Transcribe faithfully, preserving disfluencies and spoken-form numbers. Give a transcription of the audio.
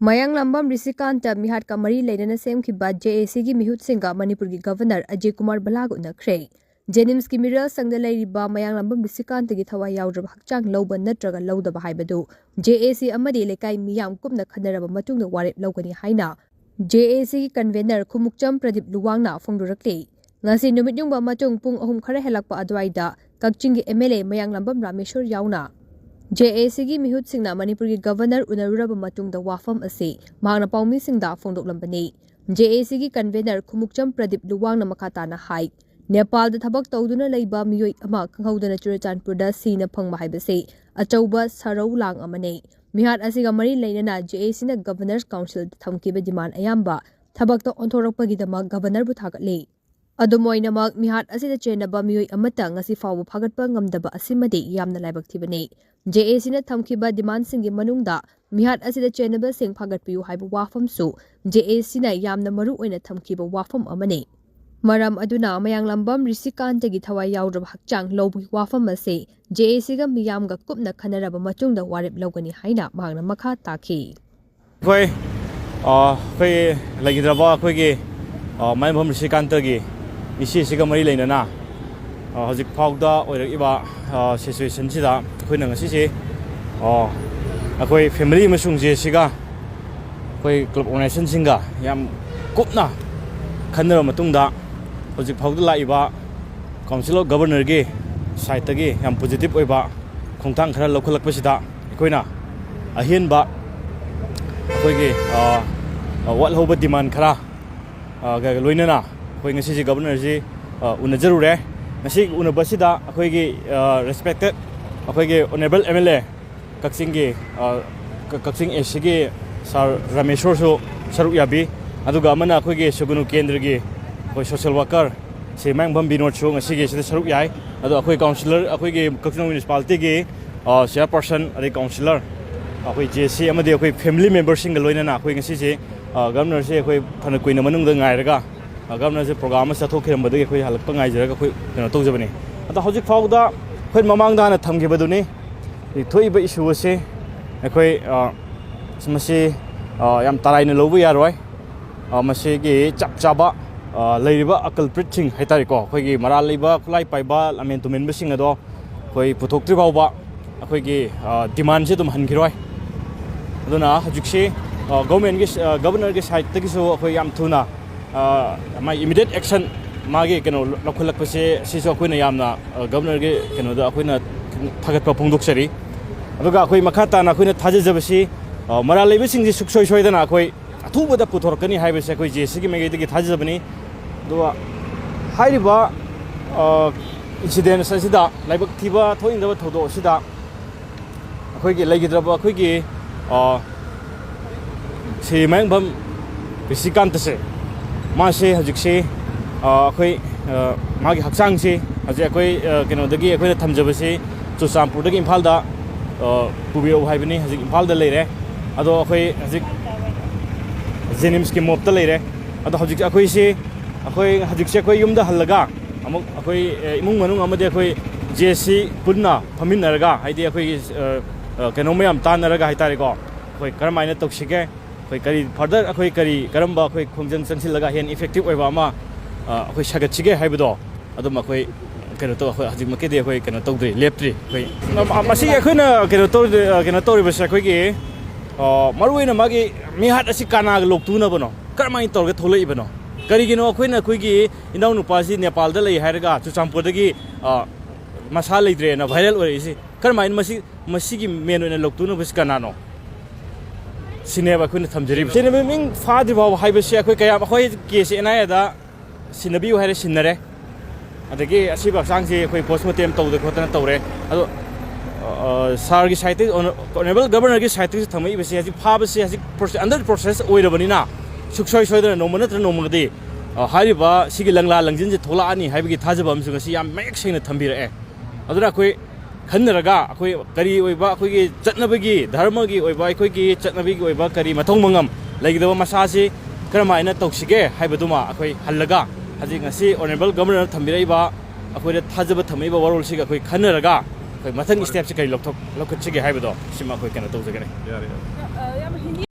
ꯃꯌꯥꯡꯂꯝꯕꯝ ꯔꯤꯁꯤꯀꯥꯟꯇ ꯃꯤꯍꯥꯠꯀ ꯃꯔꯤ ꯂꯩꯅꯅ ꯁꯦꯝꯈꯤꯕ ꯖꯦ ꯑꯦ ꯁꯤꯒꯤ ꯃꯤꯍꯨꯠꯁꯤꯡꯒ ꯃꯅꯤꯄꯨꯔꯒꯤ ꯒꯚꯔꯅꯔ ꯑꯖꯌ ꯀꯨꯃꯥꯔ ꯚꯜꯂꯥꯒ ꯎꯅꯈ꯭ꯔꯦ꯫ ꯖꯦꯅꯤꯝꯁꯀꯤ ꯃꯤꯔꯦꯜ ꯁꯪꯗ ꯂꯩꯔꯤꯕ ꯃꯌꯥꯡꯂꯝꯕꯝ ꯔꯤꯁꯤꯀꯥꯟꯇꯒꯤ ꯊꯋꯥꯏ ꯌꯥꯎꯗ꯭ꯔꯕ ꯍꯛꯆꯥꯡ ꯂꯧꯕ ꯅꯠꯇ꯭ꯔꯒ ꯂꯧꯗꯕ ꯍꯥꯏꯕꯗꯨ ꯖꯦ ꯑꯦ ꯁꯤ ꯑꯃꯗꯤ ꯂꯩꯀꯥꯏ ꯃꯤꯌꯥꯝ ꯀꯨꯞꯅ ꯈꯟꯅꯔꯕ ꯃꯇꯨꯡꯗ ꯋꯥꯔꯦꯞ ꯂꯧꯒꯅꯤ ꯍꯥꯏꯅ ꯖꯦ ꯑꯦ ꯁꯤꯒꯤ ꯀꯟꯚꯦꯅꯔ ꯈꯨꯃꯨꯛꯆꯝ ꯄ꯭ꯔꯗꯤꯞ ꯂꯨꯋꯥꯡꯅ ꯐꯣꯡꯗꯣꯔꯛꯂꯤ꯫ ꯉꯁꯤ ꯅꯨꯃꯤꯠ ꯌꯨꯡꯕ ꯑꯃꯁꯨꯡ ꯄꯨꯡ ꯑꯍꯨꯝ ꯈꯔ ꯍꯦꯜꯂꯛꯄ ꯑꯗꯨꯋꯥꯏꯗ ꯀꯛꯆꯤꯡꯒꯤ ꯑꯦꯝ ꯑꯦꯜ ꯑꯦ ꯃꯌꯥꯡꯂꯝꯕꯝ ꯔꯥꯃꯦꯁꯣꯔ ꯌꯥꯎꯅ ꯖꯦ ꯑꯦ ꯁꯤꯒꯤ ꯃꯤꯍꯨꯠꯁꯤꯡꯅ ꯃꯅꯤꯄꯨꯔꯒꯤ ꯒꯚꯔꯅꯔ ꯎꯅꯔꯨꯔꯕ ꯃꯇꯨꯡꯗ ꯋꯥꯐꯝ ꯑꯁꯤ ꯃꯍꯥꯛꯅ ꯄꯥꯎꯃꯤꯁꯤꯡꯗ ꯐꯣꯡꯗꯣꯛꯂꯝꯕꯅꯤ꯫ ꯖꯦ ꯑꯦ ꯁꯤꯒꯤ ꯀꯟꯚꯦꯅꯔ ꯈꯨꯃꯨꯛꯆꯝ ꯄ꯭ꯔꯗꯤꯞ ꯂꯨꯋꯥꯡꯅ ꯃꯈꯥ ꯇꯥꯅ ꯍꯥꯏ, ꯅꯦꯄꯥꯜꯗ ꯊꯕꯛ ꯇꯧꯗꯨꯅ ꯂꯩꯕ ꯃꯤꯑꯣꯏ ꯑꯃ ꯈꯪꯍꯧꯗꯅ ꯆꯨꯔꯆꯥꯟꯄꯨꯔꯗ ꯁꯤꯅ ꯐꯪꯕ ꯍꯥꯏꯕꯁꯤ ꯑꯆꯧꯕ ꯁꯔꯧ ꯂꯥꯡ ꯑꯃꯅꯤ꯫ ꯃꯤꯍꯥꯠ ꯑꯁꯤꯒ ꯃꯔꯤ ꯂꯩꯅꯅ ꯖꯦ ꯑꯦ ꯁꯤꯅ ꯒꯚꯔꯅꯔ ꯀꯥꯎꯟꯁꯤꯜꯗ ꯊꯝꯈꯤꯕ ꯗꯤꯃꯥꯟ ꯑꯌꯥꯝꯕ ꯊꯕꯛꯇ ꯑꯣꯟꯊꯣꯔꯛꯄꯒꯤꯗꯃꯛ ꯒꯚꯔꯅꯔꯕꯨ ꯊꯥꯒꯠꯂꯤ꯫ ꯑꯗꯨꯝ ꯑꯣꯏꯅꯃꯛ, ꯃꯤꯍꯥꯠ ꯑꯁꯤꯗ ꯆꯦꯟꯅꯕ ꯃꯤꯑꯣꯏ ꯑꯃꯠꯇ ꯉꯁꯤ ꯐꯥꯎꯕ ꯐꯥꯒꯠꯄ ꯉꯝꯗꯕ ꯑꯁꯤꯃꯗꯤ ꯌꯥꯝꯅ ꯂꯥꯏꯕꯛ ꯊꯤꯕꯅꯤ꯫ ꯖꯦ ꯑꯦ ꯁꯤꯅ ꯊꯝꯈꯤꯕ ꯗꯤꯃꯥꯟꯁꯤꯡꯒꯤ ꯃꯅꯨꯡꯗ ꯃꯤꯍꯥꯠ ꯑꯁꯤꯗ ꯆꯦꯟꯅꯕꯁꯤꯡ ꯐꯥꯒꯠꯄꯤꯌꯨ ꯍꯥꯏꯕ ꯋꯥꯐꯝꯁꯨ ꯖꯦ ꯑꯦ ꯁꯤꯅ ꯌꯥꯝꯅ ꯃꯔꯨ ꯑꯣꯏꯅ ꯊꯝꯈꯤꯕ ꯋꯥꯐꯝ ꯑꯃꯅꯤ꯫ ꯃꯔꯝ ꯑꯗꯨꯅ ꯃꯌꯥꯡꯂꯝꯕꯝ ꯔꯤꯁꯤꯀꯥꯟꯇꯒꯤ ꯊꯋꯥꯏ ꯌꯥꯎꯗ꯭ꯔꯕ ꯍꯛꯆꯥꯡ ꯂꯧꯕꯒꯤ ꯋꯥꯐꯝ ꯑꯁꯤ ꯖꯦ ꯑꯦ ꯁꯤꯒ ꯃꯤꯌꯥꯝꯒ ꯀꯨꯞꯅ ꯈꯟꯅꯔꯕ ꯃꯇꯨꯡꯗ ꯋꯥꯔꯦꯞ ꯂꯧꯒꯅꯤ ꯍꯥꯏꯅ ꯃꯍꯥꯛꯅ ꯃꯈꯥ ꯇꯥꯈꯤ꯫ ꯑꯩꯈꯣꯏ, ꯑ, ꯑꯩꯈꯣꯏ ꯂꯩꯈꯤꯗ꯭ꯔꯕ ꯑꯩꯈꯣꯏꯒꯤ, ꯑ, ꯃꯌꯥꯡꯂꯝꯕꯝ ꯔꯤꯁꯤꯀꯥꯟꯇꯒꯤ ꯏꯁꯨ ꯑꯁꯤꯒ ꯃꯔꯤ ꯂꯩꯅꯅ, ꯑ, ꯍꯧꯖꯤꯛ ꯐꯥꯎꯗ ꯑꯣꯏꯔꯛꯏꯕ, ꯑ, ꯁꯤꯆꯨꯋꯦꯁꯟꯁꯤꯗ ꯑꯩꯈꯣꯏꯅ ꯉꯁꯤꯁꯦ, ꯑ, ꯑꯩꯈꯣꯏ ꯐꯦꯃꯤꯂꯤ ꯑꯃꯁꯨꯡ ꯖꯦ ꯑꯦ ꯁꯤꯒ ꯑꯩꯈꯣꯏ ꯀ꯭ꯂꯕ ꯑꯣꯔꯒꯅꯥꯏꯖꯦꯁꯟꯁꯤꯡꯒ ꯌꯥꯝ ꯀꯨꯞꯅ ꯈꯟꯅꯔꯕ ꯃꯇꯨꯡꯗ, ꯍꯧꯖꯤꯛ ꯐꯥꯎꯗ ꯂꯥꯛꯏꯕ ꯀꯥꯎꯟꯁꯤꯜ ꯑꯣꯐ ꯒꯕꯔꯅꯔꯒꯤ ꯁꯥꯏꯠꯇꯒꯤ ꯌꯥꯝ ꯄꯣꯖꯤꯇꯤꯚ ꯑꯣꯏꯕ ꯈꯣꯡꯊꯥꯡ ꯈꯔ ꯂꯧꯈꯠꯂꯛꯄꯁꯤꯗ, ꯑꯩꯈꯣꯏꯅ ꯑꯍꯦꯟꯕ ꯑꯩꯈꯣꯏꯒꯤ, ꯑ, ꯑ, ꯋꯥꯠꯍꯧꯕ ꯗꯤꯃꯥꯟ ꯈꯔ, ꯑ, ꯒ ꯂꯣꯏꯅꯅ ꯑꯩꯈꯣꯏ ꯉꯁꯤꯁꯦ ꯒꯕꯔꯅꯔꯁꯤ, ꯑ, ꯎꯅꯖꯔꯨꯔꯦ꯫ ꯉꯁꯤ ꯎꯅꯕꯁꯤꯗ ꯑꯩꯈꯣꯏꯒꯤ, ꯑ, ꯔꯦꯁꯄꯦꯛꯇꯦꯠ ꯑꯩꯈꯣꯏꯒꯤ ꯑꯣꯅꯔꯦꯕꯜ ꯑꯦꯝ ꯑꯦꯜ ꯑꯦ ꯀꯛꯆꯤꯡꯒꯤ, ꯑ, ꯀ-, ꯀꯛꯆꯤꯡ ꯑꯦ ꯁꯤꯒꯤ ꯁꯥꯔ ꯔꯥꯃꯦꯁꯣꯔꯁꯨ ꯁꯔꯨꯛ ꯌꯥꯕꯤ, ꯑꯗꯨꯒ ꯑꯃꯅ ꯑꯩꯈꯣꯏꯒꯤ ꯁꯨꯒꯨꯅꯨ ꯀꯦꯟꯗ꯭ꯔꯒꯤ ꯑꯩꯈꯣꯏ ꯁꯣꯁꯦꯜ ꯋꯥꯀꯔ ꯁ꯭ꯔꯤ ꯃꯌꯥꯡꯂꯝꯕꯝ ꯕꯤꯅꯣꯗꯁꯨ ꯉꯁꯤꯒꯤ ꯁꯤꯗ ꯁꯔꯨꯛ ꯌꯥꯏ꯫ ꯑꯗꯣ ꯑꯩꯈꯣꯏ ꯀꯥꯎꯟꯁꯤꯂꯔ, ꯑꯩꯈꯣꯏꯒꯤ ꯀꯛꯆꯤꯡ ꯃ꯭ꯌꯨꯅꯤꯁꯤꯄꯥꯂꯤꯇꯤꯒꯤ, ꯑ, ꯆꯤꯌꯔꯄꯔꯁꯟ, ꯑꯗꯩ ꯀꯥꯎꯟꯁꯤꯂꯔ, ꯑꯩꯈꯣꯏ ꯖꯦ ꯁꯤ ꯑꯃꯗꯤ ꯑꯩꯈꯣꯏ ꯐꯦꯃꯤꯂꯤ ꯃꯦꯝꯕꯔꯁꯤꯡꯒ ꯂꯣꯏꯅꯅ ꯑꯩꯈꯣꯏ ꯉꯁꯤꯁꯦ, ꯑ, ꯒꯕꯔꯅꯔꯁꯦ ꯑꯩꯈꯣꯏ ꯐꯅ ꯀꯨꯏꯅ ꯃꯅꯨꯡꯗ ꯉꯥꯏꯔꯒ, ꯑ, ꯒꯕꯔꯅꯔꯁꯦ ꯄ꯭ꯔꯣꯒ꯭ꯔꯥꯝ ꯑꯃ ꯆꯠꯊꯣꯛꯈꯤꯔꯝꯕꯗꯒꯤ ꯑꯩꯈꯣꯏ ꯍꯜꯂꯛꯄ ꯉꯥꯏꯖꯔꯒ ꯑꯩꯈꯣꯏ ꯀꯩꯅꯣ ꯇꯧꯖꯕꯅꯤ꯫ ꯑꯗꯣ ꯍꯧꯖꯤꯛ ꯐꯥꯎꯗ ꯑꯩꯈꯣꯏ ꯃꯃꯥꯡꯗ ꯍꯥꯟꯅ ꯊꯝꯈꯤꯕꯗꯨꯅꯤ꯫ ꯍꯧꯖꯤꯛ ꯊꯣꯛꯏꯕ ꯏꯁꯨ ꯑꯁꯤ ꯑꯩꯈꯣꯏ, ꯑ, ꯃꯁꯤ ꯑ, ꯌꯥꯝ ꯇꯔꯥꯏꯅ ꯂꯧꯕ ꯌꯥꯔꯣꯏ꯫ ꯑ, ꯃꯁꯤꯒꯤ ꯆꯞ ꯆꯥꯕ, ꯑ, ꯂꯩꯔꯤꯕ culpritꯁꯤꯡ ꯍꯥꯏꯇꯥꯔꯦꯀꯣ, ꯑꯩꯈꯣꯏꯒꯤ ꯃꯔꯥꯜ ꯂꯩꯕ, ꯈꯨꯠꯂꯥꯏ ꯄꯥꯏꯕ, ꯂꯥꯟꯃꯦꯟ ꯇꯨꯃꯦꯟꯕꯁꯤꯡ ꯑꯗꯣ ꯑꯩꯈꯣꯏ ꯄꯨꯊꯣꯛꯇ꯭ꯔꯤ ꯐꯥꯎꯕ ꯑꯩꯈꯣꯏꯒꯤ, ꯑ, demandꯁꯦ ꯑꯗꯨꯝ ꯍꯟꯈꯤꯔꯣꯏ꯫ ꯑꯗꯨꯅ ꯍꯧꯖꯤꯛꯁꯤ, ꯑ, governmentꯀꯤ, ꯑ, governorꯒꯤ sideꯇꯒꯤꯁꯨ ꯑꯩꯈꯣꯏ ꯌꯥꯝ ꯊꯨꯅ, ꯑ, ꯃꯥꯏ immediate action ꯃꯥꯒꯤ ꯀꯩꯅꯣ ꯂꯧꯈꯠꯂꯛꯄꯁꯦ, ꯁꯤꯁꯨ ꯑꯩꯈꯣꯏꯅ ꯌꯥꯝꯅ, ꯑ, governorꯒꯤ ꯀꯩꯅꯣꯗ ꯑꯩꯈꯣꯏꯅ ꯊꯥꯒꯠꯄ ꯐꯣꯡꯗꯣꯛꯆꯔꯤ꯫ ꯑꯗꯨꯒ ꯑꯩꯈꯣꯏ ꯃꯈꯥ ꯇꯥꯅ ꯑꯩꯈꯣꯏꯅ ꯊꯥꯖꯖꯕꯁꯤ, ꯑ, ꯃꯔꯥꯜ ꯂꯩꯕꯁꯤꯡꯁꯤ ꯁꯨꯡꯁꯣꯏ ꯁꯣꯏꯗꯅ ꯑꯩꯈꯣꯏ ꯑꯊꯨꯕꯗ ꯄꯨꯊꯣꯔꯛꯀꯅꯤ ꯍꯥꯏꯕꯁꯦ ꯑꯩꯈꯣꯏ ꯖꯦ ꯑꯦꯁ ꯁꯤꯒꯤ ꯃꯥꯏꯀꯩꯗꯒꯤ ꯊꯥꯖꯖꯕꯅꯤ꯫ ꯑꯗꯨꯒ ꯍꯥꯏꯔꯤꯕ, ꯑ, incident ꯑꯁꯤꯗ, ꯂꯥꯏꯕꯛ ꯊꯤꯕ ꯊꯣꯛꯍꯟꯅꯤꯡꯗꯕ ꯊꯧꯗꯣꯛ ꯑꯁꯤꯗ ꯑꯩꯈꯣꯏꯒꯤ ꯂꯩꯈꯤꯗ꯭ꯔꯕ ꯑꯩꯈꯣꯏꯒꯤ, ꯑ, ꯁꯤ ꯃꯌꯥꯡꯐꯝ ꯀ꯭ꯔꯤꯁꯤꯀꯥꯟꯇꯁꯦ, ꯃꯥꯁꯦ ꯍꯧꯖꯤꯛꯁꯦ, ꯑ, ꯑꯩꯈꯣꯏ, ꯑ, ꯃꯥꯒꯤ ꯍꯛꯆꯥꯡꯁꯤ ꯍꯧꯖꯤꯛ ꯑꯩꯈꯣꯏ, ꯑ, ꯀꯩꯅꯣꯗꯒꯤ ꯑꯩꯈꯣꯏꯅ ꯊꯝꯖꯕꯁꯤ ꯆꯨꯔꯆꯥꯟꯄꯨꯔꯗꯒꯤ ꯏꯝꯐꯥꯜꯗ, ꯑ, ꯄꯨꯕꯤꯔꯛꯎ ꯍꯥꯏꯕꯅꯤ꯫ ꯍꯧꯖꯤꯛ ꯏꯝꯐꯥꯜꯗ ꯂꯩꯔꯦ꯫ ꯑꯗꯣ ꯑꯩꯈꯣꯏ ꯍꯧꯖꯤꯛ ꯖꯦꯅꯤꯝꯁꯀꯤ ꯃꯣꯞꯇ ꯂꯩꯔꯦ꯫ ꯑꯗꯣ ꯍꯧꯖꯤꯛ ꯑꯩꯈꯣꯏꯁꯤ, ꯑꯩꯈꯣꯏ ꯍꯧꯖꯤꯛꯁꯦ ꯑꯩꯈꯣꯏ ꯌꯨꯝꯗ ꯍꯜꯂꯒ ꯑꯃꯨꯛ ꯑꯩꯈꯣꯏ, ꯑ, ꯏꯃꯨꯡ ꯃꯅꯨꯡ ꯑꯃꯗꯤ ꯑꯩꯈꯣꯏ ꯖꯦ ꯑꯦꯁ ꯁꯤ ꯄꯨꯟꯅ ꯐꯝꯃꯤꯟꯅꯔꯒ, ꯍꯥꯏꯗꯤ ꯑꯩꯈꯣꯏꯒꯤ, ꯑ, ꯑ, ꯀꯩꯅꯣ ꯃꯌꯥꯝ ꯇꯥꯟꯅꯔꯒ ꯍꯥꯏꯇꯥꯔꯦꯀꯣ, ꯑꯩꯈꯣꯏ ꯀꯔꯝꯍꯥꯏꯅ ꯇꯧꯁꯤꯒꯦ, ꯑꯩꯈꯣꯏ ꯀꯔꯤ further, ꯑꯩꯈꯣꯏ ꯀꯔꯤ, ꯀꯔꯝꯕ ꯑꯩꯈꯣꯏ ꯈꯣꯡꯖꯪ ꯆꯪꯁꯤꯜꯂꯒ ꯍꯦꯟꯅ effective ꯑꯣꯏꯕ ꯑꯃ, ꯑ, ꯑꯩꯈꯣꯏ ꯁꯥꯒꯠꯁꯤꯒꯦ ꯍꯥꯏꯕꯗꯣ, ꯑꯗꯨꯝ ꯑꯩꯈꯣꯏ ꯀꯩꯅꯣ ꯇꯧ-, ꯑꯩꯈꯣꯏ ꯍꯧꯖꯤꯛꯃꯛꯀꯤꯗꯤ ꯑꯩꯈꯣꯏ ꯀꯩꯅꯣ ꯇꯧꯗ꯭ꯔꯤ, ꯂꯦꯞꯇ꯭ꯔꯤ꯫ ꯑꯩꯈꯣꯏ ꯃ-, ꯃ-, ꯃꯁꯤꯒꯤ ꯑꯩꯈꯣꯏꯅ ꯀꯩꯅꯣ ꯇꯧꯔꯤ-, ꯑ, ꯀꯩꯅꯣ ꯇꯧꯔꯤꯕꯁꯦ ꯑꯩꯈꯣꯏꯒꯤ, ꯑ, ꯃꯔꯨꯑꯣꯏꯅ ꯃꯥꯒꯤ ꯃꯤꯍꯥꯠ ꯑꯁꯤ ꯀꯅꯥꯒ ꯂꯣꯛꯇꯨꯅꯕꯅꯣ? ꯀꯔꯝꯍꯥꯏꯅ ꯇꯧꯔꯒ ꯊꯣꯛꯂꯛꯏꯕꯅꯣ? ꯀꯔꯤꯒꯤꯅꯣ ꯑꯩꯈꯣꯏꯅ ꯑꯩꯈꯣꯏꯒꯤ ꯏꯅꯥꯎꯅꯨꯄꯥꯁꯤ ꯅꯦꯄꯥꯜꯗ ꯂꯩ ꯍꯥꯏꯔꯒ ꯆꯨꯔꯆꯥꯟꯄꯨꯔꯗꯒꯤ, ꯑ, ꯃꯁꯥ ꯂꯩꯇ꯭ꯔꯦꯅ viral ꯑꯣꯏꯔꯛꯏꯁꯤ? ꯀꯔꯝꯍꯥꯏꯅ ꯃꯁꯤ, ꯃꯁꯤꯒꯤ main ꯑꯣꯏꯅ ꯂꯣꯛꯇꯨꯅꯕꯁꯤ ꯀꯅꯥꯅꯣ? ꯁꯤꯅꯦꯕ ꯑꯩꯈꯣꯏꯅ ꯊꯝꯖꯔꯤꯕꯁꯦ꯫ ꯁꯤꯅꯦꯕ ꯃꯤꯡ ꯐꯥꯗ꯭ꯔꯤ ꯐꯥꯎꯕ ꯍꯥꯏꯕꯁꯦ ꯑꯩꯈꯣꯏ ꯀꯌꯥꯝ, ꯑꯩꯈꯣꯏ case ꯑꯦꯟ ꯑꯥꯏ ꯑꯦꯗ ꯁꯤꯟꯅꯕꯤꯌꯨ ꯍꯥꯏꯔꯦ, ꯁꯤꯟꯅꯔꯦ꯫ ꯑꯗꯒꯤ ꯑꯁꯤꯕ ꯍꯛꯆꯥꯡꯁꯤ ꯑꯩꯈꯣꯏ post mortem ꯇꯧꯗꯅ ꯈꯣꯠꯇꯅ ꯇꯧꯔꯦ꯫ ꯑꯗꯣ, ꯑ, sirꯒꯤ sideꯇꯒꯤ, honourable governorꯒꯤ sideꯇꯒꯤꯁꯨ ꯊꯝꯃꯛꯏꯕꯁꯦ ꯍꯧꯖꯤꯛ ꯐꯥꯕꯁꯦ ꯍꯧꯖꯤꯛ process, under process ꯑꯣꯏꯔꯕꯅꯤꯅ ꯁꯨꯡꯁꯣꯏ ꯁꯣꯏꯗꯅ ꯅꯣꯡꯃ ꯅꯠꯇ꯭ꯔ ꯅꯣꯡꯃꯗꯤ, ꯑ, ꯍꯥꯏꯔꯤꯕ ꯁꯤꯒꯤ ꯂꯪꯂꯥ ꯂꯪꯖꯤꯟꯁꯦ ꯊꯣꯛꯂꯛꯑꯅꯤ ꯍꯥꯏꯕꯒꯤ ꯊꯥꯖꯕ ꯑꯃꯁꯨ ꯉꯁꯤ ꯌꯥꯝ ꯃꯌꯦꯛ ꯁꯦꯡꯅ ꯊꯝꯕꯤꯔꯛꯑꯦ꯫ ꯑꯗꯨꯅ ꯑꯩꯈꯣꯏ ꯈꯟꯅꯔꯒ ꯑꯩꯈꯣꯏ ꯀꯔꯤ ꯑꯣꯏꯕ ꯑꯩꯈꯣꯏꯒꯤ ꯆꯠꯅꯕꯒꯤ, ꯙꯔꯃꯒꯤ ꯑꯣꯏꯕ, ꯑꯩꯈꯣꯏꯒꯤ ꯆꯠꯅꯕꯤꯒꯤ ꯑꯣꯏꯕ ꯀꯔꯤ ꯃꯊꯧ ꯃꯉꯝ ꯂꯩꯒꯗꯕ ꯃꯁꯥꯁꯤ ꯀꯔꯝꯍꯥꯏꯅ ꯇꯧꯁꯤꯒꯦ ꯍꯥꯏꯕꯗꯨꯃ ꯑꯩꯈꯣꯏ ꯍꯜꯂꯒ ꯍꯧꯖꯤꯛ ꯉꯁꯤ honourable governorꯅ ꯊꯝꯕꯤꯔꯛꯏꯕ, ꯑꯩꯈꯣꯏꯗ ꯊꯥꯖꯕ ꯊꯝꯃꯛꯏꯕ ꯋꯥꯔꯣꯜꯁꯤꯒ ꯑꯩꯈꯣꯏ ꯈꯟꯅꯔꯒ ꯑꯩꯈꯣꯏ ꯃꯊꯪꯒꯤ stepꯁꯤ ꯀꯔꯤ ꯂꯧꯊꯣꯛ-, ꯂꯧꯈꯠꯁꯤꯒꯦ ꯍꯥꯏꯕꯗꯣ ꯁꯤꯃ ꯑꯩꯈꯣꯏ ꯀꯩꯅꯣ ꯇꯧꯖꯒꯅꯤ꯫ ꯌꯥꯔꯦ, ꯌꯥꯔꯦ꯫